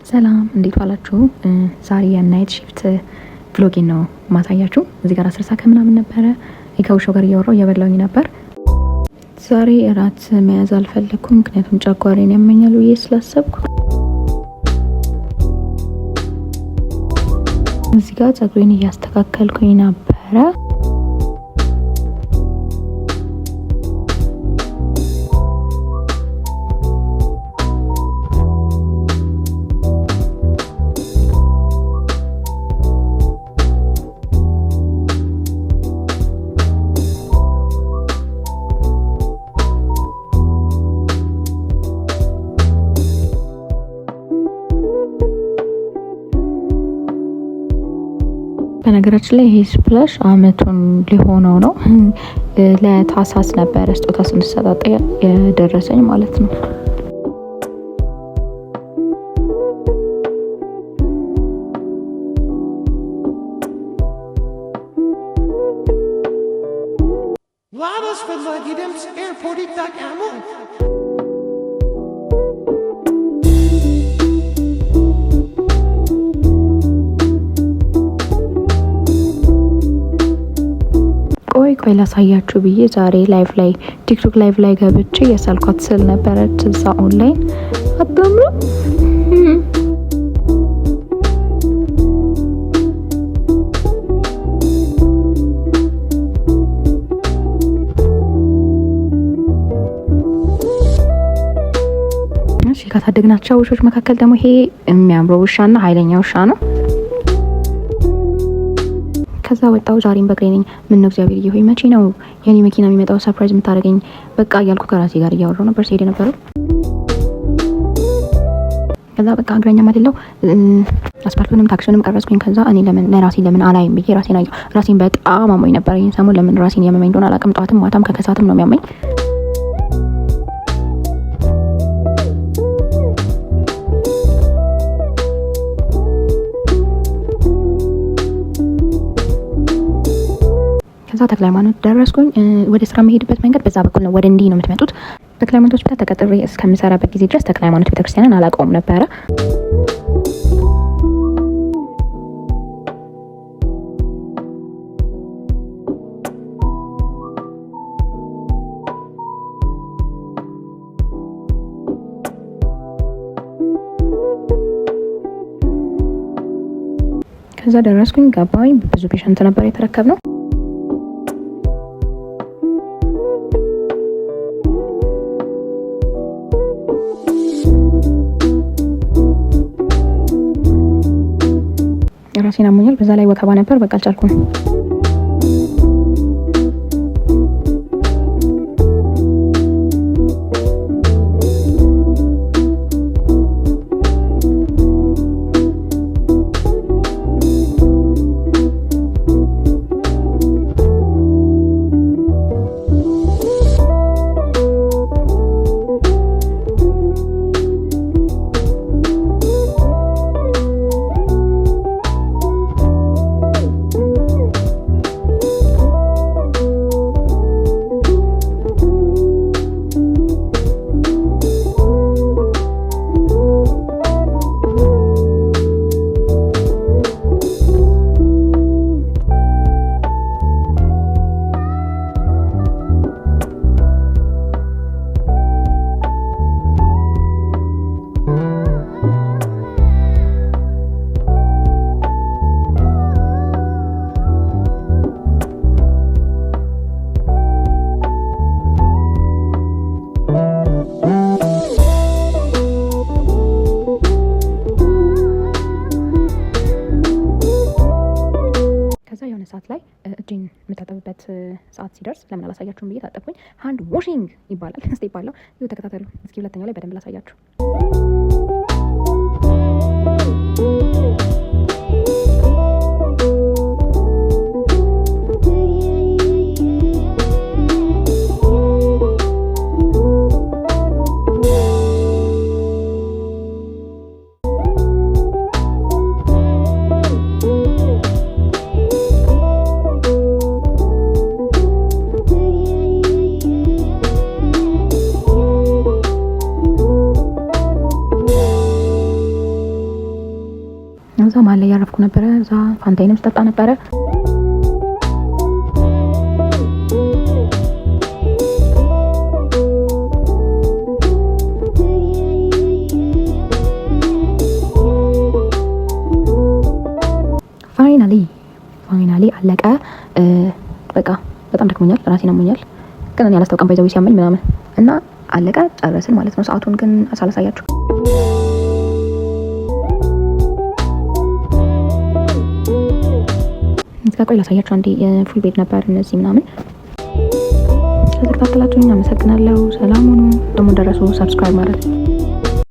ሰላም፣ እንዴት ዋላችሁ? ዛሬ የ night shift vlog ኤን ነው ማሳያችሁ። እዚህ ጋር 10 ሰዓት ከምናምን ነበረ። ከውሻው ጋር እያወራው እየበላውኝ ነበር። ዛሬ እራት መያዝ አልፈለግኩም፣ ምክንያቱም ጨጓራዬን ያመኛል ብዬ ስላሰብኩ። እዚህ ጋር ጸጉሬን እያስተካከልኩኝ ነበረ። በነገራችን ላይ ይሄ splash አመቱን ሊሆነው ነው። ለታሳስ ነበረ ስጦታ ስንሰጣጠ የደረሰኝ ማለት ነው። አላስፈላጊ ድምፅ AirPod ይጠቀሙ። ቆይ ቆይ ላሳያችሁ ብዬ ዛሬ live ላይ፣ TikTok live ላይ ገብቼ የሳልኳት ስዕል ነበረች እዛ ኦንላይን። አታምሩ? እሺ፣ ካሳደግናቸው ውሾች መካከል ደግሞ ይሄ የሚያምረው ውሻና ኃይለኛ ውሻ ነው። ከዛ ወጣው። ዛሬም በእግሬ ነኝ። ምን ነው እግዚአብሔር ሆይ፣ መቼ ነው የኔ መኪና የሚመጣው? Surprise የምታደርገኝ በቃ እያልኩ ከራሴ ጋር እያወራሁ ነበር ሲሄድ የነበረው። ከዛ በቃ እግረኛም አይደለው፣ አስፓልቱንም ታክሲውንም ቀረጽኩኝ። ከዛ እኔ ለምን ለራሴ ለምን አላይም ብዬ ራሴን አየሁ። ራሴን በጣም አሞኝ ነበር ይህን ሰሞን። ለምን ራሴን ያመመኝ እንደሆነ አላውቅም። ጠዋትም ማታም ከከሰዓትም ነው የሚያመኝ። ከዛ ተክለ ሃይማኖት ደረስኩኝ። ወደ ስራ የምሄድበት መንገድ በዛ በኩል ነው። ወደ እንዲህ ነው የምትመጡት። ተክለ ሃይማኖት ሆስፒታል ተቀጥሬ እስከምሰራበት ጊዜ ድረስ ተክለ ሃይማኖት ቤተክርስቲያንን አላውቀውም ነበረ። ከዛ ደረስኩኝ፣ ገባኝ። ብዙ patient ነበር የተረከብነው። ራሴን አሞኛል። በዛ ላይ ወከባ ነበር። በቃ አልቻልኩም። ከዛ የሆነ ሰዓት ላይ እጄን የምታጠብበት ሰዓት ሲደርስ ለምን አላሳያችሁም ብዬ ታጠብኩኝ። Hand washing ይባላል። Step አለው። ይኸው ተከታተሉ እስኪ፣ ሁለተኛው ላይ በደንብ ላሳያችሁ። እዛ መሀል ላይ ያረፍኩ ነበረ። እዛ ፋንታይንም ስጠጣ ነበረ። Finally, finally አለቀ። በቃ በጣም ደክሞኛል፣ ራሴን አሞኛል። ግን እኔ አላስታውቅም by the way ሲያመኝ ምናምን እና አለቀ፣ ጨረስን ማለት ነው። ሰዓቱን ግን ሳላሳያችሁ እዚህ ቆይ ላሳያችሁ አንዴ። የ full bed ነበር እነዚህ ምናምን። ስለተከታተላችሁኝ አመሰግናለሁ። ሰላም ሁኑ። ደግሞ ደረሱ subscribe ማድረግ።